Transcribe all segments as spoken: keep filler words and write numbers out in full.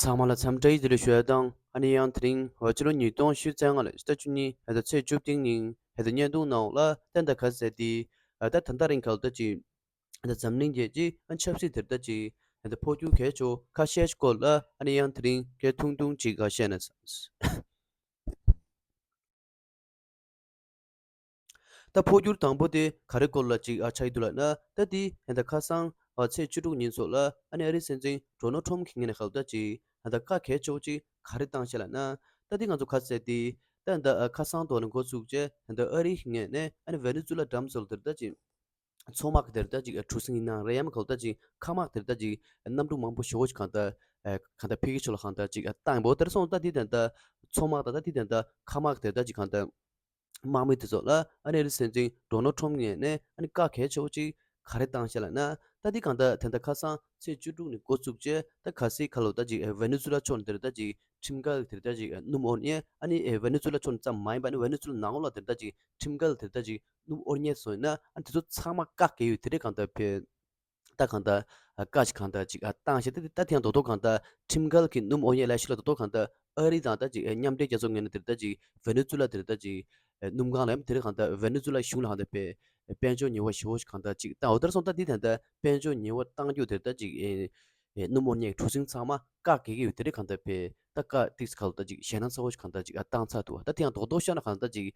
ཚང་མ་ལ་འཚམས་འདྲི་བདེ་ལེགས་ཞུ་ཡ་དང་། ཨ་ནི་ཡང་དེ་རིང་ཕྱི་ལོ་ཉིས་སྟོང་ཉི་ཤུ་རྩ་ལྔ་ལོའི་ཕྱི་ཟླ་བཅུ་གཉིས་ཕྱི་ཟླ་ཚེས་བཅུ་བདུན་ཉིན་ཕྱི་ཟླ་བརྙན་ཐུང་ནང་ལ་ཏན་ཏན་ག་ཟེར་ཏེ། ད་ད་ལྟ་རིང་ག་ལ་ད་ཅིག་ད་འཛམ་གླིང་རྒྱལ་སྤྱིའི་ཨ་ཆབ་སྲིད་དེར་ད་ཅིག་ད་འཕོ་འགྱུར་གལ་ཆེ་བོ་ཁ་ཤས་སྐོར་ལ་ཨ་ནི་ཡང་དེ་རིང་སྐད་ཐུང་ཐུང་ཅིག་ག་བཤད་ན་བསམ། ད་འཕོ་འགྱུར་དང་པོ་དེ་ག་རེ་སྐོར་ལ་ཅིག་ཨ་ཆགས་ཀྱི་འདུག་ལབ་ན། ད་དེ་ད་ཁ་སང་ཨ་ཚེས་བཅུ་དྲུག་ཉིན་སོགས་ལ་ཨ་ནི་ཨ་རིའི་སྲིད་འཛིན་ཌོ་ནལ་ཊམ་གྱི་ངོས་ནས་ག་ལ་ད་ཅིག་ད་བཀའ་གལ་ཆེ་བོ་ཅིག་ག་རེ་བཏང་ཤག་ལབ་ན། ད་དེ་ང་ཚོ་ག་ཟེར་ཏེ། ད་ད་ཁ་སང་དོ་ནས་འགོ་བཙུགས་བྱས་ད་ཨ་རིའི་ངོས་ནས་ཨ་ནི་ཝེ་ནེ་ཛུ་ལ་འགྲམ་སོགས་ལ་དེར་ད་ཅིག་མཚོ་དམག་དེར་ད་ཅིག་གྲུ་གཟིངས་ཡིན་ན་རེད། ཡང་མིན་ག་ལ་ད་ཅིག་མཁའ་དམག་དེར་ད་ཅིག་གནམ་གྲུ་མང་པོ་ཞེ་པོ་ཅིག་གང་ལྟར་གང་ལྟར་འཕེལ་རྒྱས་ཕྱོགས་ལ་གང་ལྟར་ཅིག་བཏང་ཡོད་པ། དེར་སོང་ད་དེ་ད་ལྟ་མཚོ་དམག་དང་ད་དེ་ད་ལྟ་མཁའ་དམག་དེར་ད་ཅིག་གང་ལྟར་དམག་མི་དེ་ཚོ་ལ་ཨ་ནི་ཨ་རིའི་སྲིད་འཛིན་ཌོ་ནལ་ཊམ་ངོས་ནས་ཨ་ནི་བཀའ་གལ་ཆེ་བོ་ཅིག་ག་རེ་བཏང་ཤག་ལབ་ན། ད་དེ་གང་ལྟར་ད་ལྟ་ཁ་སང་ཚེས་བཅུ་དྲུག་ནས་འགོ་བཙུགས་བྱས་ད་གལ་སྲིད་ག་ལ་ད་ཅིག་ཝེ་ནེ་ཛུ་ལ་ཕྱོགས་ནས་དེར་ད་ཅིག་ཁྲིམས་འགལ་དེར་ད་ཅིག་སྣུམ་དབོར་མཁན། ཨ་ནི་ཝེ་ནེ་ཛུ་ལ་ཕྱོགས་ནས་ཙམ་མ་ཡིན་པ་ཨ་ནི་ཝེ་ནེ་ཛུ་ལ་ནང་ལོགས་ལ་དེར་ད་ཅིག་ཁྲིམས་འགལ་དེར་ད་ཅིག་སྣུམ་དབོར་མཁན་སོང་ཡིན་ན། ཨ་ནི་དེ་ཚོ་ཚང་མ་བཀག་གི་ཡོད། དེ་འདྲའི་གང་ལྟར་ཕེ་ད་གང་ལྟར་བཀའ་ཞིག་གང་ལྟར་ཅིག་བཏང་ཤག་ད་དེ་ཡང་རྡོག་རྡོག་གང་ལྟར་ཁྲིམས་འགལ་གྱི་སྣུམ་དབོར་མཁན་ལས་ཤིག་ལ་རྡོག་རྡོག་གང་ལྟར་ཨ་རི་དང་ད་ཅིག་མཉམ་འབྲེལ་རྒྱལ་ཚོགས་ངོས་ནས་དེར་ད་ཅིག་ཝེ་ནེ་ཛུ་ལ་དེར་ད་ཅིག་སྣུམ་གང་ལ་ཡང་དེར་གང་ལྟར་ཝེ་ནེ་ཛུ་ལ་གཞུང་ལ་གང་ལྟར་ཕེ་དཔལ་འབྱོར་ཉེས་པ་ཞེ་པོ་ཞིག་གང་ལྟར་ཅིག་བཏང་ཡོད། དེར་སོང་ད་དེ་ད་ལྟ་དཔལ་འབྱོར་ཉེས་པ་བཏང་རྒྱུ་དེར་ད་ཅིག་སྣུམ་དབོར་མཁན་གྱི་གྲུ་གཟིངས་ཚང་མ་བཀག་གི་ཡོད། དེ་འདྲའི་གང་ལྟར་ཕེ་ད་བཀའ་ཏིག་ག་ལ་ད་ཅིག་ཞེད་སྣང་ཚ་བོ་ཞིག་གང་ལྟར་ཅིག་བཏང་ཚར་འདུག་ད་དེ་ཡང་རྡོག་རྡོག་བཤད་ན་གང་ལྟར་ཅིག་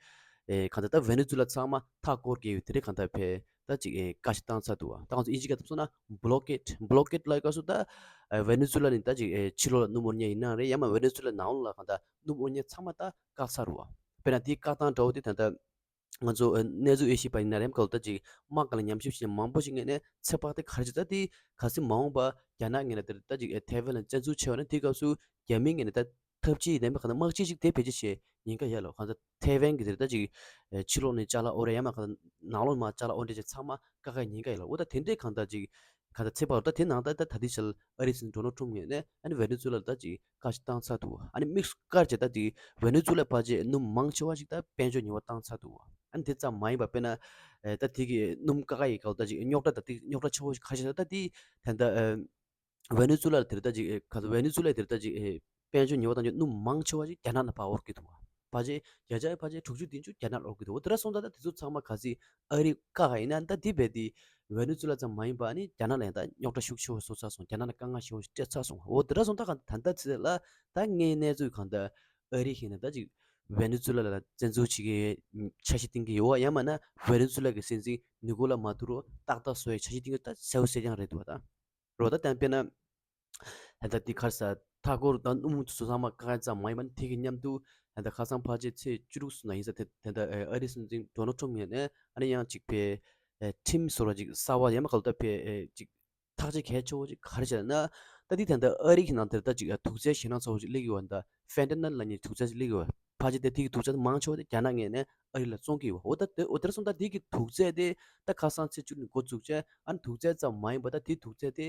ཨེ་གང་ལྟར་ད་ཝེ་ནེ་ཛུ་ལ་ཚང་མ་མཐའ་བསྐོར་གྱི་ཡོད། དེ་འདྲའི་གང་ལྟར་ཕེ་ད་ཅིག་ཨེ་བཀའ་ཞིག་བཏང་ཚར་འདུག་ད་ང་ཚོ་དབྱིན་ཇི་སྐད་དུ་སོང་ན་བྷི་ལོ་ཀེད། བྷི་ལོ་ཀེད་ལབ་སྐབས་སུ་ད་ཨེ་ཝེ་ནེ་ཛུ་ལ་ནས་ད་ཅིག་ཨེ་ཕྱི་ལོགས་ལ་སྣུམ་དབོར་མཁན་ཡིན་ན་རེད། ཡང་མིན་ཝེ་ནེ་ཛུ་ལ་ནང་ལོགས་ལ་གང་ལྟར་སྣུམ་དབོར་མཁན་ཚང་མ་ད་བཀག་ཚར་འདུག་དཔེར་ན་དེའི་བཀའ་བཏང་འདྲ་བོ་དེ་ད་ལྟ་ང་ཚོ་ཨ་གནས་ཚུལ་ཨེ་ཤེས་པ་ཡིན་ན་རེམ་ག་ལ་ད་ཅིག་དམག་སྒར་ལ་ཉམས་ཞིབ་བྱེད་མཁན་མང་པོ་ཞིག་ངོས་ནས་ཚོད་དཔག་དེ་ག་རེ་བྱེད། ད་དེ་གལ་སྲིད་མ་འོངས་པ་རྒྱ་ནག་ངོས་ནས་དེར་ད་ཅིག་ཨེ་ཐའེ་ཝན་ལ་བཙན་འཛུལ་བྱས་པ་ན་དེའི་སྐབས་སུ་རྒྱ་མིའི་ངོས་ནས་ད་ཐབས་ཇུས་ཡིན་ནའི་གང་ལྟར་དམག་སྤྱི་ཅིག་དེ་བེད་སྤྱོད་བྱེད་ཉེན་ཁ་ཡོད་ལ། གང་ལྟར་ཐའེ་ཝན་གྱི་དེར་ད་ཅིག་ཨེ་ཕྱི་ལོགས་ནས་ཅ་ལག་དབོར་རེད། ཡང་མིན་གང་ལྟར་ནང་ལོགས་ནས་ཅ་ལག་དབོར་འདྲ་བྱས་ཚང་མ་བཀག་ཡག་ཉེན་ཁ་ཡོད་ལ། འོ་ད་དེ་འདྲའི་གང་ལྟར་ཅིག་ག་ད་ཚེ་བར་ད་དེ་ནང་ད་ད་ད་དེ་ཆལ་ཨ་རི་སྲིད་འཛིན་ཌོ་ནལ་ཊམ་ངོས་ནས་ཨ་ནི་ཝེ་ནེ་ཛུ་ལ་ལ་ད་ཅིག་བཀའ་ཞིག་བཏང་ཚར་འདུག་ཨ་ནི་དམིགས་སུ་བཀར་བྱས་ད་དེ་ཝེ་ནེ་ཛུ་ལ་ཕལ་ཆེར་སྣུམ་མང་ཆེ་བ་ཞིག་ད་དཔལ་འབྱོར་ཉེས་པ་བཏང་ཚར་འདུག་ཨ་ནི་དེ་ཙམ་མ་ཡིན་པ་དཔེར་ན་ཨེ་ད་དེ་གི་སྣུམ་བཀག་ཡི་ག་ད་ཅིག་རྙོག་དྲ་ད་དེ་རྙོག་དྲ་ཆེ་བོ་ཞིག་ཁ་ཤས་ད་ད་དེ་ད་ད་ཨེ་ཝེ་ནེ་ཛུ་ལ་ལ་དེར་ད་ཅིག་ཨེ་ག་ད་ཝེ་ནེ་ཛུ་ལ་དེར་ད་ཅིག་ཨེ་དཔལ་འབྱོར་ཉེས་པ་བཏང་རྒྱུ་སྣུམ་མང་ཆེ་བ་ཞིག་རྒྱ་ནག་ནས་ཕར་དབོར་གི་འདུག་ཕལ་ཆེར་བརྒྱ་ཆ་ཕལ་ཆེར་དྲུག་ཅུ་བདུན་ཅུ་རྒྱ་ནག་ལ་དབོར་གི་འདུག་འོ་དེ་འདྲ་སོང་ཙང་ད་དེ་ཚོ་ཚང་མ་གལ་སྲིད་ཨ་རི་བཀག་ཡིན་ན་ད་དེ་རྦད་དེ་ཝེ་ནེ་ཛུ་ལ་ཙམ་མ་ཡིན་པ་ཨ་ནི་རྒྱ་ནག་ལ་ཡང་ད་རྙོག་དྲ་ཤུགས་ཆེ་བོ་བཟོ་ཚར་སོང་། རྒྱ་ནག་ལ་དཀའ་ངལ་ཞེ་བོ་ཞིག་སྤྲད་ཚར་སོང་། འོ་དེ་འདྲ་སོང་ད་གང་ད་ད་ལྟ་ཚེ་ལ་ད་དངོས་གནས་ཚུལ་གང་ད་ཨ་རི་ཞིག་ནས་ད་ཅིག་ཝེ་ནེ་ཛུ་ལ་ལ་བཙན་འཛུལ་བྱེད་ཀྱི་འཆར་གཞི་བཏིང་གི་ཡོད་པ། ཡང་མིན་ན་ཝེ་ནེ་ཛུ་ལ་གི་སྲིད་འཛིན་ནི་ཀོ་ལ་མ་ཏུ་རོ་ཏག་ཏག་བཟོ་ཡའི་འཆར་གཞི་བཏིང་གི་ད་གསལ་པོ་གསལ་རྐྱང་རེད་འདུག་བ། ད་རོ་ད་གཏན་དཔེར་ན། ད་ལྟ་འདི་ག་རེ་ཟ། མཐའ་འཁོར་དང་སྣུམ་དུ་སོ་ཚང་མ་བཀག་ཡ་ཙམ་མ་ཡིན་པ་ནི་དེ་གི་མཉམ་དུ་ད་ལྟ་ཁ་སང་ཕལ་ཆེར་ཚེས་བཅུ་དྲུག་སོང་ན་ཡིན་ས་དེ་ད་ལྟ་ཨ་རིའི་སྲིད་འཛིན་ཌོ་ནལ་ཊམ་ངོས་ནས་ཨ་ནི་ཡང་གཅིག་པའི་ཁྲིམས་བཟོ་འདྲ་ཅིག་གསར་པ་ཡང་མ་ག་ལ་ད་ཕེ་ཅིག་ཐག་གཅོད་གལ་ཆེ་བོ་ཅིག་ག་རེ་བྱས་ན། ད་འདི་ད་ལྟ་ཨ་རི་གི་ནང་དེར་ད་ཅིག་དུག་རྫས་ཞེད་སྣང་ཚ་བོ་ཅིག་སླེབས་ཡོད་པ། ད་ཕེན་ཏ་ནལ་ལབ་མཁན་དུག་རྫས་ཅིག་སླེབས་ཡོད་པ། ཕལ་ཆེར་དེ་དེ་གི་དུག་རྫས་མང་ཆེ་བ་དེ་རྒྱ་ནག་ངོས་ནས་ཨ་རི་ལ་བཙོང་གི་ཡོད་པ། འོ་ད་དེ་འོ་དེར་སོང་ད་དེ་གི་དུག་རྫས་དེ་ད་ཁ་སང་ཚེས་བཅུ་ནས་འགོ་བཙུགས་བྱས་ཨ་ནི་དུག་རྫས་ཙམ་མ་ཡིན་པ་ད་དེ་དུག་རྫས་དེ་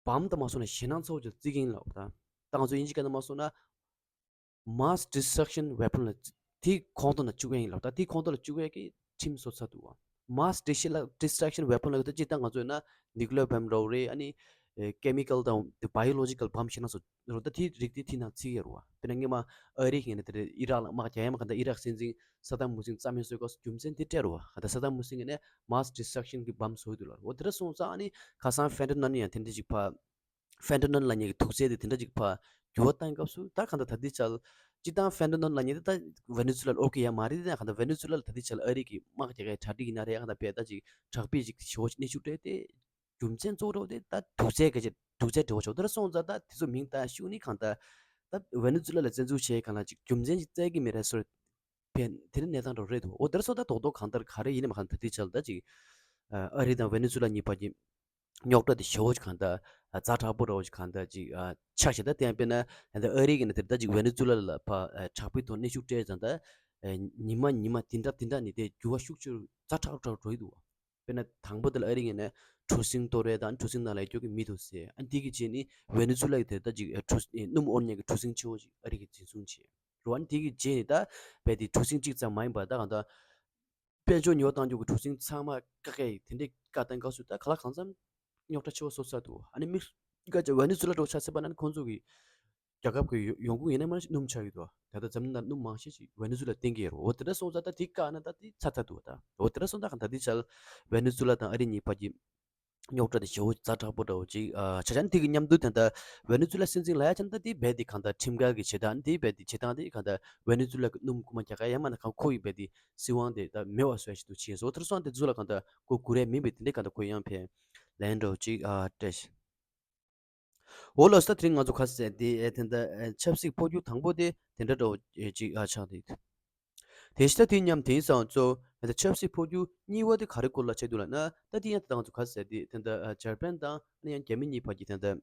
བམ་དང་མ་སོང་ན་ཞེད་སྣང་ཚ་བོ་ཅིག་བརྩི་གི་ཡིན་ལབ། ད་ད་ང་ཚོ་དབྱིན་ཇི་སྐད་ནང་མ་སོང་ན་mass destruction weapon ལ་དེ་ཁོངས་གཏོགས་ན་བཅུག་གི་ཡིན་ལབ། ད་དེ་ཁོངས་གཏོགས་ལ་བཅུག་ཡས་ཀྱི་ཁྲིམས་བཟོ་ཚར་འདུག་བ། mass destruction weapon ལབ་ད་ཅི་ད་ང་ཚོ་ཡིན་ན་nuclear bomb རེད། ཨ་ནི་chemical དང་biological bomb ཞེད་སྣང་ཚ་བོ་རེད། ད་དེ་རིགས་དེ་དེ་ནང་བརྩི་གི་ཡོད་རེད་བ། དཔེར་ན་སྔོན་མ་ཨ་རི་ཡིན་ན་དེ་ཨི་རག་ལ་དམག་རྒྱག་ཡ་མ་ག་ད་ཨི་རག་སྲིད་འཛིན་སད་དམ་ཧུ་སིན་རྩ་མེད་བཟོས་སྐབས་སུ་རྒྱུ་མཚན་དེ་སྤྲད་རེད་བ། ད་སད་དམ་ཧུ་སིན་ཡིན་ན་mass destruction གི་བམ་བཟོ་གི་འདུག་ལབ། འོ་དེ་འདྲ་སོང་ཙང་ཨ་ནི་ཁ་སང་ཕེན་ཏ་ནལ་ཡང་དེ་འདྲ་ཅིག་ཕར། ཕེན་ཏ་ནལ་ལབ་མཁན་གྱི་དུག་རྫས་དེ་དེ་འདྲ་ཅིག་ཕར་འགྱུར་བ་བཏང་སྐབས་སུ་ད་གང་ལྟར་ད་ལྟའི་ཆར་སྤྱིར་བཏང་ཕེན་ཏ་ནལ་ལབ་མཁན་དེ་ད་ཝེ་ནེ་ཛུ་ལ་ལ་ཨོ་ཀེ་ཡ་མ་རེད། དེ་ན་གང་ལྟར་ཝེ་ནེ་ཛུ་ལ་ལ་ད་ལྟའི་ཆར་ཨ་རི་གི་དམག་རྒྱག་གི་གྲ་སྒྲིག་ཡིན་ན་རེད། གང་ལྟར་བས་ད་ཅིག་དྲག་པོའི་ཅིག་ཞེ་པོ་ཅིག་གནོན་ཤུགས་སྤྲད་དེ་རྒྱུ་མཚན་གཙོ་བོ་འདྲ་བོ་དེ་ད་དུག་རྫས་ག་ཅིག་དུག་རྫས་འབྲེལ་བ་ཆོག་དེ་འདྲ་སོང་ཙང་ད་དེ་ཚོ་མིང་བཏགས་ཤུགས་ནི་གང་ལྟར་ད་ཝེ་ནེ་ཛུ་ལ་ལ་བཙན་འཛུལ་བྱས་གང་ལ་ཅིག་རྒྱུ་མཚན་ཅིག་བཙལ་གི་མེད་རེད་སོ། ཕན་དེ་ནི་གནས་སྟངས་འདྲ་བོ་རེད་འདུག་འོ་དེར་སོང་ད་རྡོག་རྡོག་གང་ལྟར་ག་རེ་ཡིན་ནམ་གང་ལྟར་དེ་ཆར་ད་ཅིག་ཨ་རི་དང་ཝེ་ནེ་ཛུ་ལ་གཉིས་བར་གྱི་རྙོག་དྲ་དེ་ཞེ་པོ་ཅིག་གང་ལྟར་ཛ་དྲག་པོ་འདྲ་བོ་ཅིག་གང་ལྟར་ཅིག་ཆགས་ཤག་ད་དེ་ཡང་དཔེར་ན་ད་ཨ་རི་གི་ནས་དེར་ད་ཅིག་ཝེ་ནེ་ཛུ་ལ་ལ་ཕར་དྲག་པོའི་ཐོག་གནོན་ཤུགས་སྤྲད་ཙང་ད་ཉི་མ་ཉི་མ་དེ་འདྲ་དེ་འདྲ་ནི་དེ་འགྱུར་བ་ཤུགས་ཆེ་རུ་ཛ་དྲག་དྲག་འགྲོ་ཡི་འདུག་དཔེར་ན་དང་པོ་དེ་ལ་ཨ་རི་གི་ནས་གྲུ་གཟིངས་གཏོར་རེས་དང་གྲུ་གཟིངས་ནང་ལ་སྐྱོད་ཀྱི་མི་འདུག་ཟེར། ཨ་དེ་གི་རྗེས་ནི་ཝེ་ནེ་ཛུ་ལ་གི་དེར་ད་ཅིག་གྲུ་སྣུམ་དབོར་མཁན་གྱི་གྲུ་གཟིངས་ཆེ་བོ་ཅིག་ཨ་རི་གིས་འཛིན་བཟུང་བྱས། རེད་བ། ཨ་ནི་དེ་གི་རྗེས་ནི་ད་རྦད་དེ་གྲུ་གཟིངས་གཅིག་ཙམ་མ་ཡིན་པར་ད་གང་ལྟར་དཔལ་འབྱོར་ཉོ་བཏང་རྒྱུ་གི་གྲུ་གཟིངས་ཚང་མ་བཀག་གི་དེ་འདྲའི་བཀའ་བཏང་སྐབས་སུ་ད་ག་ལ་གང་འཚམ་རྙོག་དྲ་ཆེ་བ་བཟོ་ཚར་འདུག་ཨ་ནི་དམིགས་ སྐད་ཆ་ཝེ་ནེ་ཛུ་ལ་འདྲ་བོ་ཆ་མཚོན་པ་ན་ཁོང་ཚོ་གི་རྒྱལ་ཁབ་ཀྱི་ཡོ་ཡོང་ཁུངས་ཡིན་ན་མ་གཞི་སྣུམ་ཆགས་ཀྱི་འདུག་ད་ལྟ་འཛམ་གླིང་ནང་སྣུམ་མང་ཤོས་ཤིག་ཝེ་ནེ་ཛུ་ལ་བརྟེན་གྱི་ཡོད་རེད། འོ་དེ་འདྲ་སོང་ཙང་ད་དེ་བཀག་ན་ད་དེ་ཚར་ཚར་འདུག་ད་འོ་དེ་འདྲ་སོང་ཙང་གང་ལྟར་དེ་ཆར་ཝེ་ནེ་ཛུ་ལ་དང་ཨ་རི་གཉིས་བར་གྱི་རྙོག་དྲ་དེ་ཞེ་པོ་ཛ་དྲག་པོ་འདྲ་བོ་ཅིག་ཨ་ཆ་ཆ་ནི་དེ་གི་མཉམ་དུ་དེ་འདྲ་ཝེ་ནེ་ཛུ་ལ་སྲིད་འཛིན་ལ་ཡ་ཆ་ནི་ད་དེ་རྦད་དེ་གང་ལྟར་ཁྲིམས་འགལ་གྱི་བྱེད་སྟངས་དེ་རྦད་དེ་བྱེད་སྟངས་དེ་གང་ལྟར་ཝེ་ནེ་ཛུ་ལ་གི་སྣུམ་རྐུ་མ་རྒྱག་ག་ཡ་མ་ན་གང་ཁོ་ཡི་རྦད་དེ་སྲིད་དབང་དེ་ད་མེད་པ་བཟོ་ཡ་ཞིག་འདུག་ཅེས་སོ་དེར་སོང་དེ་ཚོ་ལ་གང་ལྟར་མགོ་སྒུར་ཡ་མིན་པའི་དེ་འདྲའི་གང་ལྟར་ཁོ་ཡང་ཕན་ལན་འདྲ་བོ་ཅིག་ཨ་སྤྲད་ཤག་འོ་ལགས་སོ། ད་དེ་རིང་ང་ཚོ་ག་ཟེར་དེ་ཨེ་དེ་འདྲ་ཨེ་ཆབ་སྲིད་འཕོ་འགྱུར་དང་པོ་དེ་དེ་འདྲ་འདྲ་བོ་ཨེ་ཅིག་ཨ་ཆགས་འདུག་དེ་ཤི་ད་དེ་མཉམ་དེང་སང་ཚོ་ཨེ་ད་ཆབ་སྲིད་འཕོ་འགྱུར་གཉིས་པ་དེ་ག་རེ་སྐོར་ལ་ཆགས་འདུག་ལབ་ན། ད་དེ་ཡང་ད་ང་ཚོ་ག་ཟེར་དེ་དེ་འདྲ་ཨ་འཇར་པན་དང་ཨ་ནི་ཡང་རྒྱ་མི་གཉིས་བར་གྱི་དེ་འདྲ་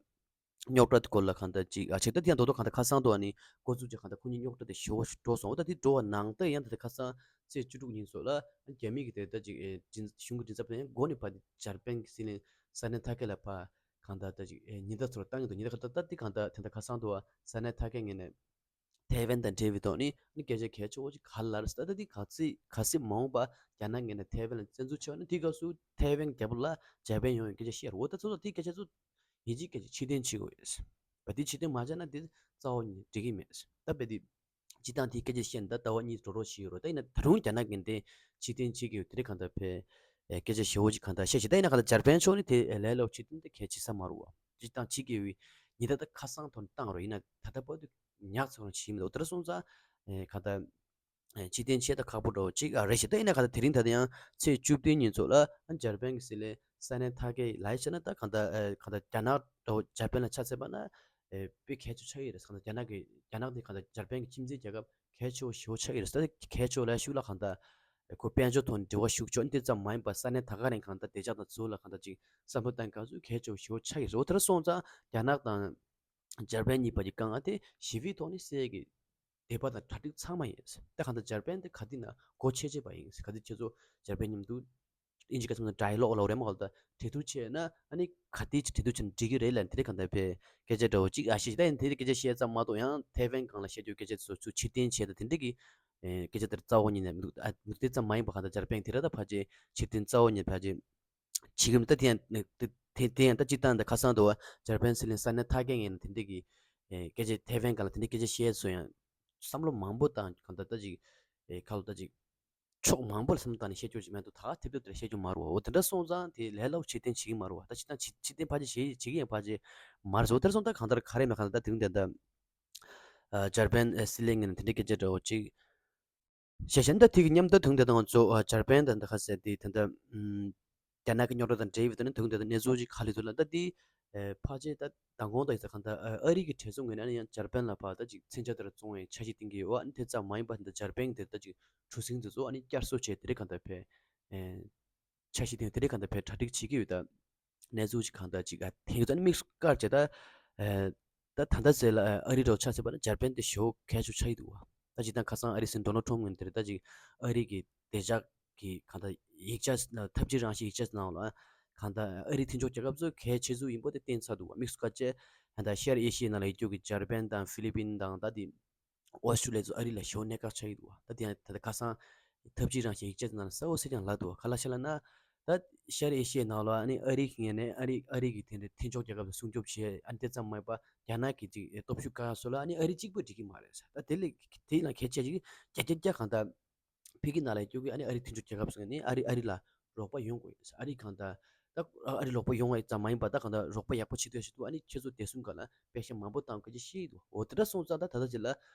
རྙོག་དྲ་དེ་སྐོར་ལ་གང་ལྟར་ཅིག་ཨ་ཅིག་ད་དེ་ཡང་རྡོག་རྡོག་གང་ལྟར་ཁ་སང་དུ་ཨ་ནི་འགོ་བཙུགས་ཀྱི་གང་ལྟར་ཁོ་གཉིས་རྙོག་དྲ་དེ་ཞེ་པོ་ཞིག་འགྲོ་སོང་། འོ་ད་དེ་འགྲོ་བ་ནང་ལྟར་ཡང་ད་ལྟ་ཁ་སང་ཚེས་བཅུ་དྲུག་ཉིན་སོགས་ལ་རྒྱ་མི་གི་དེ་ད་ཅིག་ཨེ་མགྲིན་གཞུང་གི་མགྲིན་ཚབ་དེ་ཡང་འགོ་ནས་ཕར་འཇར་པན་གྱི་སྲིད་བློན་ས་ནེ་ཐ་ཀེ་ལ་ཕར་གང་ལྟར་ད་ཅིག་ཨེ་ཉེན་བརྡ་ཚུར་བཏང་གི་འདུག་ཉེན་བརྡ་ག་ད་ད་དེ་གང་ལྟར་དེ་འདྲ་ཁ་སང་དུ་ཨ་ས་ནེ་ཐ་ཀེ་ངོས་ནས་ཐའེ་ཝན་དང་འབྲེལ་བའི་ཐོག་ནས་ནི་སྐད་ཆ་གལ་ཆེ་བོ་ཅིག་ག་ལ་ལབ་ཟེར་ད་དེ་ག་ཚོད་ག་ཚོད་མ་འོངས་པ་རྒྱ་ནག་ངོས་ནས་ཐའེ་ཝན་ལ་བཙན་འཛུལ་བྱས་ན་དེ་སྐབས་སུ་ཐའེ་ཝན་རྒྱལ་པོ་ལ་འཇར་པན་ཡོང་བའི་སྐད་ཆ་བཤད་རོགས། ད་ཚོ་ཚོ་དེ་སྐད་ཆ་ཚོ་ཡིན་གཅིག་སྐད་གཅིག་ཕྱིར་འཐེན་བྱེད་དགོས་ཡོད། བ་དེ་ཕྱིར་འཐེན་མ་བྱས་ན་དེ་རྩ་བ་ནས་འགྲིག་གི་མེད། ད་བས་དེ་སྤྱི་བཏང་དེ་སྐད་ཆ་བཤད་ན་ད་ཟླ་བ་གཉིས་འགྲོ་རོགས་བྱེད་ཡོད་རོགས། ད་ཡིན་ན་ད་རུང་རྒྱ་ནག་གིས་དེ་ཕྱིར་འཐེན་བྱེད་ཀྱི་ཡོད། དེ་རིགས་གང་ལྟར་བས་སྐད་ཆ་ཞེ་བོ་ཅིག་གང་ལྟར་བཤད་ཤག་ད་ཡིན་ན་གང་ལྟར་འཇར་པན་ཕྱོགས་ནས་དེ་ལས་སླ་པོ་ཕྱིར་འཐེན་དེ་གལ་ཆེ་ས་མ་རེད་བ། སྤྱི་བཏང་བྱེད་ཀྱི་ཡོད་ཉེན་བརྡ་ད་ཁ་སང་ཐོག་ནས་བཏང་རོགས། ཡིན་ན་ད་ལྟ་བར་དུ་ཉག་ཚང་རང་བྱེད་མི་འདུག་དེ་འདྲ་སོང་ཙང་གང་ལྟར། ཕྱིར་འཐེན་བྱེད་ད་ཁག་པོ་འདྲ་བོ་ཅིག་ཨ་རེད་ཤག་ད་ཡིན་ན་ག་ད་དེ་རིང་ད་ལྟ་ཡང་ཚེས་བཅུ་བདུན་ཉིན་ཚོ་ལ་འཇར་པན་གྱི་སྲིད་བློན་ས་ནེ་ཐ་ཀེ་ལབ་ཡ་བྱས་ན་ད་གང་ལྟར་ཨ་གང་ལྟར་རྒྱ་ནག་འདྲ་བོ་འཇར་པན་ལ་ཆ་མཚོན་པ་ན་ཨེ་དཔེ་གལ་ཆེ་ཆགས་ཀྱི་རེད། གང་ལྟར་རྒྱ་ནག་གི་རྒྱ་ནག་དེ་གང་ལྟར་འཇར་པན་གྱི་ཁྱིམ་མཚེས་རྒྱལ་ཁབ་གལ་ཆེ་བོ་ཞེ་པོ་ཆགས་ཀྱི་རེད། ད་གལ་ཆེ་བོ་ལབ་ཤུགས་ལ་གང་ལྟར་ཁོ་དཔལ་འབྱོར་ཐོག་ནས་འབྲེལ་བ་ཤུགས་ཆེ་ཨ་ནི་དེ་ཙམ་མ་ཡིན་པར་ས་ནེ་ཐ་ཀེ་རང་གང་ལྟར་བདེ་འཇགས་དང་ཚུར་ལ་གང་ལྟར་ཅིག་བསམ་བློ་གཏང་ག་ཚོད་གལ་ཆེ་བོ་ཞེ་པོ་ཆགས་ཀྱི་རེད། འོ་དེ་འདྲ་སོང་ཙང་རྒྱ་ནག་དང་འཇར་པན་གཉིས་བར་གྱི་དཀའ་ངལ་དེ་ཞི་བའི་ཐོག་ནས་སེལ་གྱི་དད་པ་དང་གྲ་སྒྲིག་ཚང་མ་ཡིན། ད་གང་ལྟར་འཇར་པན་དེ་ག་དུས་ན་སྒོ་ཕྱེ་བྱེད་པ་ཡིན། ག་དུས་ཁྱེད་ཚོ་འཇར་པན་མཉམ་དུ་ཨིན་ཇི་སྐད་ཚོ་ན་ཌའི་ལོག་ལབ་རེད་མ་གོ་ད་གྲོས་བསྡུར་བྱས་ན་ཨ་ནི་ག་དུས་ཅིག་གྲོས་བསྡུར་བྱས་ན་འགྲིག་གི་རེད་ལབ་དེ་རིགས་གང་ལྟར་བས་སྐད་ཆ་འདྲ་བོ་ཅིག་ཨ་ཤེས་ད་ཡིན་དེ་རིགས་སྐད་ཆ་བཤད་ཙམ་མ་གཏོགས་ཡང་ཐའེ་ཝན་སྒང་ལ་བཤད་རྒྱུ་སྐད་ཆ་དེ་ཚོ་ཚུར་ཕྱིར་འཐེན་བྱས་ད་དེ་འདྲ་གི་སྐད་ཆ་དེར་རྩ་བ་ཉིད་ནས་མི་འདུག་ཨ་མི་འདུག་དེ་ཙམ་མ་ཡིན་པ་གང་ལྟར་འཇར་པན་དེ་ར་ད་ཕལ་ཆེར་ཕྱིར་འཐེན་རྩ་བ་ཉིད་ཕལ་ཆེར། བྱེད་ཀྱི་མི་ད་དེ་ཡང་དེ་དེ་དེ་ཡང་ད་སྤྱིར་བཏང་ད་ཁ་སང་དུ་འཇར་པན་སྲིད་བློན་ས་ནེ་ཐ་ཀེ་ངོས་ནས་དེ་འདྲ་གི་ཨེ་སྐད་ཆ་ཐའེ་ཝན་སྒང་ལ་དེ་འདྲ་སྐད་ཆ་བཤད་སོང་ཡང་བསམ་བློ་མང་པོ་བཏང་གང་ལྟར་ད་ཅིག་ཨེ་ཁ་ལོ་ད་ཅིག་ཕྱོགས་མང་པོ་ལ་བསམ་བློ་བཏང་ནས་བཤད་རྒྱུ་ཅིག་མེད་འདུག་ད་ཐེབས་ཐེབས་དེ་བཤད་རྒྱུ་མ་རེད་བ། འོ་དེ་འདྲ་སོང་ཙང་དེ་ལས་སླ་པོ་ཕྱིར་འཐེན་བྱེད་ཀྱི་མ་རེད་བ། ད་ཕྱིར་འཐེན་ཕྱིར་འཐེན་ཕལ་ཆེར་བྱེད་བྱེད་ཀྱི་ཡང་ཕལ་ཆེར་མ་རེད། འོ་དེ་འདྲ་སོང་ཙང་གང་ལྟར་ག་རེ་མེད་གང་ལྟར་ད་དེ་རིང་དེ་འདྲ་ཨ་འཇར་པན་ཨ་སྲིད་བློན་ངོས་ནས་དེ་འདྲ་སྐད་ཆ་འདྲ་བོ་ཅིག་བཤད་བཞིན་ད་དེ་གི་མཉམ་ད་དུང་དེ་དང་ཚོ་ཨ་འཇར་པན་དང་ད་ཁ་ཟེར་དེ་ད་ད་ཨམ་རྒྱ་ནག་གི་རྙོག་དྲ་དང་འབྲེལ་བའི་ཐོག་ནས་དུང་དེ་ད་གནས་ཚུལ་ཅིག་ག་ལས་ཐུབ་ལ་ད་དེ་ཨེ་ཕལ་ཆེར་ད་མདང་དགོང་དང་ཡིན་ས་གང་ད་ཨ་ཨ་རི་གི་གྲོས་ཚོགས་ངོས་ནས་ཨ་ནི་ཡང་འཇར་པན་ལ་ཕར་ད་ཅིག་མཚོན་ཆ་དེ་ར་བཙོང་བའི་འཆར་གཞི་བཏིང་གི་ཡོད། ཨ་ནི་དེ་ཙམ་མ་ཡིན་པ་ད་འཇར་པན་དེ་ད་ཅིག་གྲུ་གཟིངས་དེ་ཚོ་ཨ་ནི་བསྐྱར་གསོ་བྱས་དེ་རིགས་གང་ད་ཕེ་ཨེ་འཆར་གཞི་དེ་དེ་རིགས་གང་ད་ཕེ་གྲ་སྒྲིག་བྱེད་ཀྱི་ཡོད་ད། གནས་ཚུལ་ཅིག་གང་ལྟར་ཅིག་ཨ་དེང་སང་དམིགས་སུ་བཀར་བྱས་ད། ཨ་ད་ད་ལྟ་ཟེར་ལ་ཨ་རི་རོགས་ཆ་ཟེར་བ་ན་འཇར་པན་དེ་ཞེ་པོ་གལ་ཆེ་ཆགས་ཀྱི་འདུག་བ། ད་ཅིག་ད་ཁ་སང་ཨ་རི་སྲིད་འཛིན་ཌོ་ནལ་ཊམ་ངོས་ནས་དེར་ད་ཅིག་ཨ་རི་གི་བདེ་འཇགས་ཀྱི་གང་ལྟར་ཡིག་ཆ་ཐབས་ཇུས་རང་བཞིན་ཡིག་ཆ་ནང་ལ་གང་ལྟར་ཨ་རི་མཐུན་ཕྱོགས་རྒྱལ་ཁབ་ཚོ་གལ་ཆེ་ཤོས་ཡིན་པོ་དེ་བསྟན་ཚར་འདུག་བ། དམིགས་སུ་བཀར་བྱས་ད་ལྟ་ཤར་ཨེ་ཤི་ཡའི་ནང་ལ་ཡོད་རྒྱུ་གི་འཇར་པན་དང་ཧྥི་ལི་པིན་དང་ད་དེ། ཨོ་སི་ཀྲུ་ལི་ཡ་ཚོ་ཨ་རི་ལ་ཞེ་པོ་གནད་འགག་ཆགས་ཀྱི་འདུག་བ། ད་དེ་ཡང་ད་ལྟ་ཁ་སང་ཐབས་ཇུས་རང་བཞིན་ཡིག་ཆ་དེ་ནང་ལ་གསལ་པོ་གསལ་རྐྱང་ལབ་འདུག་བ། ག་ལ་ཤ་ལ་ན་ད་ཤར་ཨེ་ཤི་ཡའི་ནང་ལ་ཨ་ནི་ཨ་རི་གི་ངོས་ནས་ཨ་རི་ཨ་རི་གི་དེ་འདྲའི་མཐུན་ཕྱོགས་རྒྱལ་ཁབ་ལ་སྲུང་སྐྱོབ་བྱས་ཨ་ནི་དེ་ཙམ་མ་ཡིན་པ་རྒྱ་ནག་གི་ཅིག་སྟོབས་ཤུགས་བཀག་སོགས་ལ་ཨ་ནི་ཨ་རི་གཅིག་པུ་འགྲིག་གི་མ་རེད་ཟེར། ད་དེ་ལས་དེ་ཡིན་ན་གལ་ཆེ་ཅིག་རྒྱ་རྒྱ་རྒྱ་གང་ལྟར་ཕ་གི་ནང་ལ་སྐྱོད་གི་ཨ་ནི་ཨ་རི་མཐུན་ཕྱོགས་རྒྱལ་ཁབ་ཚོ་ནས་ཨ་རི་ཨ་རི་ལ་རོགས་པ་ཡོང་དགོས་ཡོད་ཟེར། ཨ་རི་གང་ལྟར་ད་ཨ་རི་རོགས་པ་ཡོང་བ་ཙམ་མ་ཡིན་པ་ད་གང་ལྟར་རོགས་པ་ཡག་པོ་བྱེད་འདོད་ཞིག་འདུག་ཨ་ནི་ཁྱེད་ཚོ་བདེ་སྲུང་སྒང་ལ་པེ་ཤ་མང་པོ་བཏང་དགོས་ཀྱི་ཤེས་ཀྱི་འདུག་འོ་དེ་འདྲ་སོང་ཙང་ད་ད་ལྟ་ཅིག་ལ་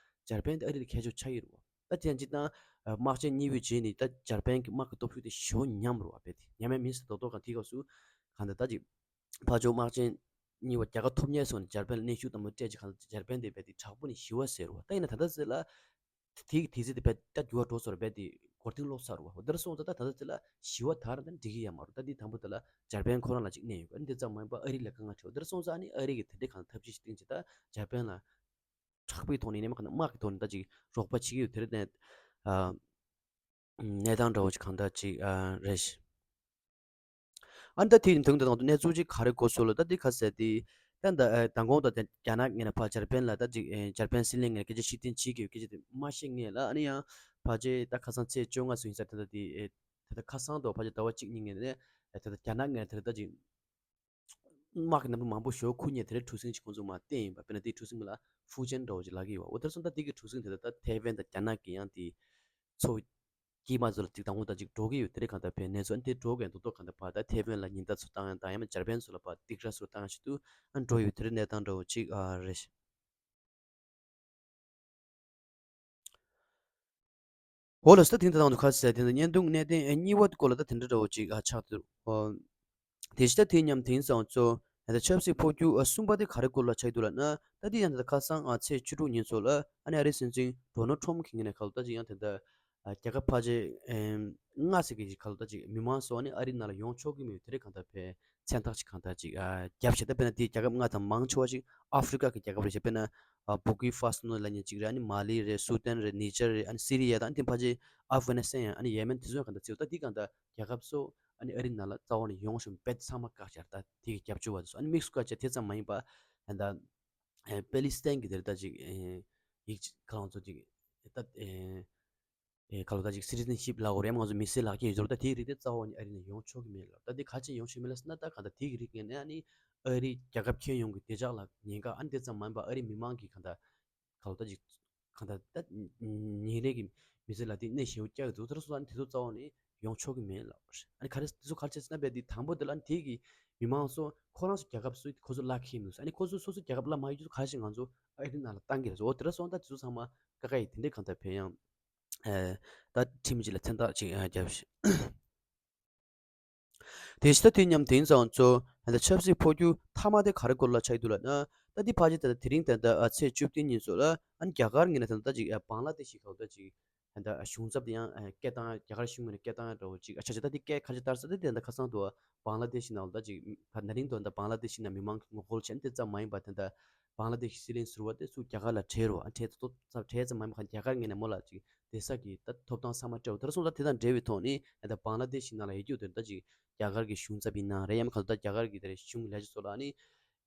འཇར་པན་དེ་ཨ་རི་ལ་ཁྱད་ཆོས་ཆགས་ཀྱི་རེད་བ། ད་དེ་ཡང་སྤྱིར་བཏང་དམག་ཆེན་གཉིས་པའི་རྗེས་ནས་ད་འཇར་པན་གྱི་དམག་གི་སྟོབས་ཤུགས་དེ་ཞེ་པོ་ཉམས་རེད་བ། རྦད་དེ་ཉམས་ཡ་མིན་ཟེར་རྡོག་རྡོག་གང་དེའི་སྐབས་སུ་གང་ལྟར་ད་ཅིག་ཕར་ཕྱོགས་དམག་ཆེན་གཉིས་པ་རྒྱལ་ཁ་ཐོབ་མཁན་སོང་ནས་འཇར་པན་ལ་གནོན་ཤུགས་དམ་པོ་སྤྲད་ཅིག་གང་ལྟར་འཇར་པན་དེ་རྦད་དེ་དྲག་པོ་ནས་ཞི་བ་ཟེར་བ། ད་ཡིན་ན་ད་ལྟ་ཟེར་ལ། དེ་གི་དུས་ཚོད་དེ་རྦད་ད་འགྱུར་བ་འགྲོ་སོང་ར། རྦད་དེ་འགོར་ཐེངས་ལོག་ཚར་བ། འོ་དེར་སོང་ཙང་ད་ད་ལྟ་དེ་ལ་ཞི་བ་དར་ད་འགྲིག་གི་ཡ་མ་རེད། ད་འདི་དང་པོ་དེ་ལ་འཇར་པན་ཁོ་རང་ལ་ཅིག་གནོད་ཡོད་གི། འདི་ཙམ་མ་ཡིན་པ་ཨ་རི་ལ་དཀའ་ངལ་འཕྲད། འོ་དེར་སོང་ཙང་ཨ་ནི་ཨ་རི་གི་དེ་འདྲའི་གང་ཐབས་ཇུས་ཤིག་བཏིང་ཅིག་ད་འཇར་པན་ལ་དྲག་པོའི་ཐོག་ནས་ནས་མ་གང་དམག་གི་ཐོག་ནས་ད་ཅིག་རོགས་པ་བྱེད་ཀྱི་ཡོད། དེ་རེད་ནས་ཨ་གནས་སྟངས་འདྲ་བོ་ཅིག་གང་ལྟར་ཅིག་ཨ་རེད་ཤག་ཨ་ནི་ད་དེ་ཡིན་དུས་ད་དུང་གནས་ཚུལ་ཅིག་ག་རེ་གོ་སོང་ལ། ད་འདི་ག་ཟེར་དེ་ད་ད་ཨ་མདང་དགོང་ད་རྒྱ་ནག་ངོས་ནས་ཕར་འཇར་པན་ལ་ད་ཅིག་ཨ་འཇར་པན་སྲིད་བློན་ངོས་ནས་སྐད་ཆ་ཕྱིར་འཐེན་བྱེད་ཀྱི་ཡོད་སྐད་ཆ་དེ་མ་བཤད་སྔོན་ལ། ཨ་ནི་ཡང་ཕལ་ཆེར་ད་ཁ་སང་ཚེས་བཅོ་ལྔ་ཚོ་ཡིན་ས་དེ་ད་དེ་ཨེ་ད་ད་ཁ་སང་དུ་ཕལ་ཆེར་ཟླ་བ་གཅིག་གཉིས་ངོས་ནས་ཨེ་ད་ད་རྒྱ་ནག་ངོས་ནས་ད་ད་ཅིག་ དམག་གི་རྣམ་པ་མང་པོ་ཞེ་པོ་ཁུར་མཁན་དེ་འདྲའི་གྲུ་གཟིངས་ཅིག་ཁོང་ཚོ་མར་བཏོན་ཡིན་པ། དཔེར་ན་དེའི་གྲུ་གཟིངས་མིང་ལ་ཧྥུ་ཅན་འདྲ་བོ་ཅིག་ལབ་ཀྱི་ཡོད་པ། འོ་དེར་སོང་ད་དེ་གི་གྲུ་གཟིངས་དེ་ད་ད་ཐའེ་ཝན་དང་རྒྱ་ནག་གི་ཡང་དེ་མཚོ་དཀྱིལ་མ་ཚོ་ལ་ཅིག་དང་པོ་ད་ཅིག་འགྲོ་གི་ཡོད། དེ་རེད། གང་ལྟར་ཕར་གནས་ཚུལ་ཨ་ནི་དེ་འགྲོ་གི་འདུག་ཏོ། གང་ལྟར་ཕར་ད་ཐའེ་ཝན་ལ་ཉེན་བརྡ་ཚུར་བཏང་ཡག་དང་ཡང་མིན་འཇར་པན་ཚོ་ལ་ཕར་སྡིགས་ར་ཚུར་བཏང་ཡག་ཆེད་དུ་ཨ་འགྲོ་ཡོད། དེ་རེད། གནས་སྟངས་འདྲ་བོ་ཅིག་ཨ་རེད། འོ་ལགས་སོ། ད་དེང་ད་ལྟ་ང་ཚོ་ག་རེ་ཟེར། དེ་ནི་བརྙན་ཐུང་གནད་དོན་ཨེ་གཉིས་པ་སྐོར་ལ་ད་དེ་འདྲ་འདྲ་བོ་ཅིག་ཨ་ཆགས་འདུག། ཨོ། དེ་བཞིན་ད་དེ་མཉམ་དེང་སང་ཚོ་ད་ཆབ་སྲིད་འཕོ་འགྱུར་ཨ་གསུམ་པ་དེ་ག་རེ་སྐོར་ལ་ཆགས་འདུག་ལབ་ན། ད་དེ་ཡང་ད་ཁ་སང་ཨ་ཚེས་བཅུ་དྲུག་ཉིན་ཚོ་ལ་ཨ་ནི་ཨ་རིའི་སྲིད་འཛིན་ཌོ་ནལ་ཊམ་གྱི་ངོས་ནས་ག་ལབ་ད་ཅིག་ཡང་དེ་འདྲ་ཨ་རྒྱལ་ཁབ་ཕལ་ཆེར་ཨེམ་ལྔ་ཟེར་གྱི་ཅིག་ག་ལབ་ད་ཅིག་མི་མང་ཚོ་ཨ་ནི་ཨ་རིའི་ནང་ལ་ཡོང་ཆོག་གི་མེད། དེ་རིགས་གང་ལྟར་ཕར་མཚན་རྟགས་ཅིག་གང་ལྟར་ཅིག་ཨ་བརྒྱབ་བྱས། ད་དཔེར་ན་དེའི་རྒྱལ་ཁབ་ལྔ་དང་མང་ཆེ་བ་ཅིག་ཨ་ཧྥི་རི་ཀ་གི་རྒྱལ་ཁབ་རེད་བྱས། དཔེར་ན་ཨ་བུར་ཀི་ཧྥ་སོ་ལབ་མཁན་ཅིག་རེད། ཨ་ནི་མ་ལི་རེད། སུ་དན་རེད། ནི་ཇར་རེད། ཨ་ནི་སི་རི་ཡ་དང་། ཨ་ནི་དེ་ཕལ་ཆེར་ཨབ་གྷ་ནི་སི་ཐན་ཡང་ཨ་ནི་ཡེ་མེན་དེ་ཚོ་ཡང་གང་ལྟར་ཅིག་ད་དེ་གང་ལྟར་རྒྱལ་ཁབ་ཚོ་ཨ་ནི་ཨ་རིའི་ནང་ལ་རྩ་བ་ནས་ཡོང་ཤོག་རྦད་དེ་ཚང་མ་བཀག་བཞག་ད་དེ་གི་རྒྱབ་སྐྱོར་བ་དེ་ཚོ་ཨ་ནི་དམིགས་སུ་བཀར་བྱས། དེ་ཙམ་མ་ཡིན་པ་ད་ཨེ་པེ་ལི་སི་ཐན་གྱི་དེར་ད་ཅིག་ཨེ་ཡིག་ཆ་ཁ་ལོང་ཚོ་ཅིག་ད་ཨེ་ཨེ་ག་ལབ་ད་ཅིག་སི་ཊི་ཛེན་ཤིབ་ལབ་དགོས་རེད། ང་ཚོ་མི་སེར་ལག་ཁྱེར་ཡོད་ཚོ་ད་དེའི་རིགས་དེ་རྩ་བ་ནས་ཨ་རི་ནས་ཡོང་ཆོག་གི་མེད་ལབ། ད་དེ་ག་རེ་བྱས་ཡོང་ཆོག་མེད་ལབ་ཟེར་ན། ད་གང་ལྟར་དེ་གི་རིགས་ངན་ནས་ཨ་ནི་ཨ་རིའི་རྒྱལ་ཁབ་ཁྱོན་ཡོངས་ཀྱི་བདེ་འཇགས་ལ་ཉེན་ཁ། ཨ་ནི་དེ་ཙམ་མ་ཡིན་པ་ཨ་རིའི་མི་མང་གི་གང་ལྟར་ག་ལབ་ད་ཅིག་གང་ལྟར་ད་ཉིན་རེ་གི་མི་ཚེ་ལ་དེ་གནོད་ཞེ་པོ་བསྐྱལ་གྱི་འདུག། དེ་ཚོ་ཨ་ནི་དེ་ཚོ་རྩ་བ་ནས་ཡོང་ཆོག་གི་མེད་ལབ། ཨ་ནི་ག་རེ་དེ་ཚོ་ག་རེ་བྱས་ཟེར་ན། རྦད་དེ་དང་པོ་དེ་ལ་ཨ་ནི་དེ་གི་མི་མང་ཚོ་ཁོ་རང་ཚོ་རྒྱལ་ཁབ་སུ་ཁོ་ཚོ་བླ་འཁྱེར་མི་འདུག། ཨ་ནི་ཁོ་ཚོ་སོ་སོ་རྒྱལ་ཁབ་བླ་མ་ཡོད་རྒྱུ་ག་རེ་བྱས་ང་ཚོ་ཨ་རི་ནང་ལ་བཏང་གི་རེད་ཟེར། འོ་དེ་འདྲ་སོང་ད་དེ་ཚོ་ཚང་མ་ཀ་ཁ་ཡིས་དེ་འདྲའི་གང་ལྟར་ཕར་ཡང་ཨེ་ད་ཁྲིམས་ཅིག་ལ་མཚན་རྟགས་ཅིག་ཨ་བརྒྱབ་ཤག། དེ་བཞིན་ད་དེ་མཉམ་དེང་སང་ཚོ་ད་ཆབ་སྲིད་འཕོ་འགྱུར་མཐའ་མ་དེ་ག་རེ་སྐོར་ལ་ཆགས་འདུག་ལབ་ན། ད་དེ་ཕལ་ཆེར་ད་དེ་རིང་ད་ལྟ་ཨ་ཚེས་བཅུ་བདུན་ཉིན་ཚོ་ལ་ཨ་ནི་རྒྱ་གར་ངོས་ནས་ད་ལྟ་ཅིག་ཨ་བང་ལ་དེ་ཤི་ཁ་ལོ་ད་ཅིག་ད་ལྟ་གཞུང་ཚབ་དེ་ཡང་ཨ་སྐད་བཏང་། རྒྱ་གར་གཞུང་ངོས་ནས་སྐད་བཏང་ཡག་འདྲ་བོ་ཅིག་ཨ་ཆ་ཆ་ད་དེ་སྐད་ག་རེ་བཏང་ས་དེ་དེ་ད་ཁ་སང་དུ་བང་ལ་དེ་ཤི་ནང་ལ་ད་ཅིག་ད་ན་རིང་དུ་ད་བང་ལ་དེ་ཤི་ནང་མི་མང་གི་ངོ་རྒོལ་བྱས་ནས། དེ་ཙམ་མ་ཡིན་པ་ད་ལྟ་བང་ལ་དེ་ཤི་སྲིད་བློན་ཟུར་པ་དེ་ཚུར་རྒྱ་གར་ལ་བྲོས་རོ། ཨ་བྲོས་ཚོ་ཚ་བྲོས་ཙམ་མ་ཡིན་པ་གང་རྒྱ་གར་ངོས་ནས་མོ་ལ་ཅིག་བསྡད་ས་གི་ད་ཐོབ་ཐང་ཚང་མ་སྤྲད་རོ། ད་ར་སོང་ད་དེ་དང་འབྲེལ་བའི་ཐོག་ནས་ད་ལྟ་བང་ལ་དེ་ཤི་ནང་ལ་ཡོད་རྒྱུ་དེ་ད་ཅིག་རྒྱ་གར་གྱི་གཞུང་ཚབ་ཡིན་ན་རེད། ཡང་མིན་ཁ་ལོ་ད་རྒྱ་གར་གྱི་དེ་རེད་གཞུང་ལས་བྱེད་ཚོ་ལ་ཨ་ནི་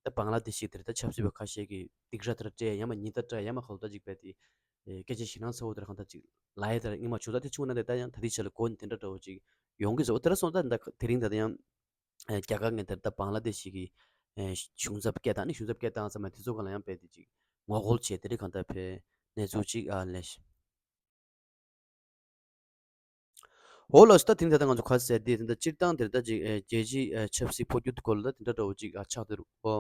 ད་བང་ལ་དེ་ཤི་དེ་རེད་ད་ཆབ་སྲིད་པ་ཁ་ཤས་ཀྱིས་སྡིགས་ར་དེ་འདྲ་སྤྲད། ཡང་མིན་ཉེན་བརྡ་སྤྲད། ཡང་མིན་ཁ་ལོ་ད་ཅིག་རྦད་དེ་ཨེ་སྐད་ཆ་ཞེད་སྣང་ཚ་བོ་དེ་ར་གང་ལྟར་ཅིག་ལབ་ཡག་དེ་ར་སྔོན་མ་བྱུང་། ད་དེ་བྱུང་ན་དེ་ད་ཡང་ད་ལྟའི་ཆ་ལ་གོ་ནས་དེ་འདྲ་འདྲ་བོ་ཅིག་ཡོང་གི་འདུག། དེ་ར་སོང་ད་ད་དེ་རིང་ད་ལྟ་ཡང་ཨེ་རྒྱ་གར་ངོས་དེ་ད་བང་ལ་དེ་ཤི་གི་ཨེ་གཞུང་ཚབ་སྐད་བཏང་ནི་གཞུང་ཚབ་སྐད་བཏང་ཙམ་མ་དེ་ཚོ་གང་ལ་ཡང་རྦད་དེ་ཅིག་ངོ་རྒོལ་བྱས། དེ་རིགས་གང་ལྟར་ཕར་གནས་ཚུལ་ཅིག་ཨ་ལས། འོ་ལགས་སོ། ད་དེ་ནི་ད་ལྟ་ང་ཚོ་ག་རེ་ཟེར་དེ་ད་ལྟ་སྤྱིར་བཏང་དེ་ད་ཅིག་ཨེ་རྒྱལ་སྤྱིའི་ཨེ་ཆབ་སྲིད་འཕོ་འགྱུར་སྐོར་ལ་ད་དེ་འདྲ་འདྲ་བོ་ཅིག་ཨ་ཆགས་བསྡད་རེད། འོ་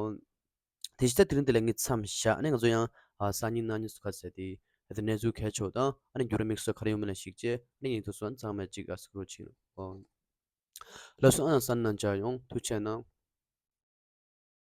དེ་བཞིན་ད་དེ་རིང་དེ་ལ་ངས་མཚམས་བཞག་ནས་ང་ཚོ་ཡང་ཨ་སང་ཉིན་གནངས་ཉིན་སུ་ག་རེ་ཟེར་དེ་ད་ལྟ་གནས་ཚུལ་གལ་ཆེ་བ་དང་ཨ་ནི་འགྱུར་བ་དམིགས་བསལ་ག་རེ་ཡོང་མིན་ལ་གཞིགས་བྱས་ཨ་ནི་ཡིན་དུས་སོང་ཚང་མས་ཅིག་ཨ་གཟིགས་རོགས་བྱེད། འོ་ལགས་སོ། ཨ་ནི་གསན་གནང་མཇལ་ཡོང་ཐུགས་རྗེ་གནང་།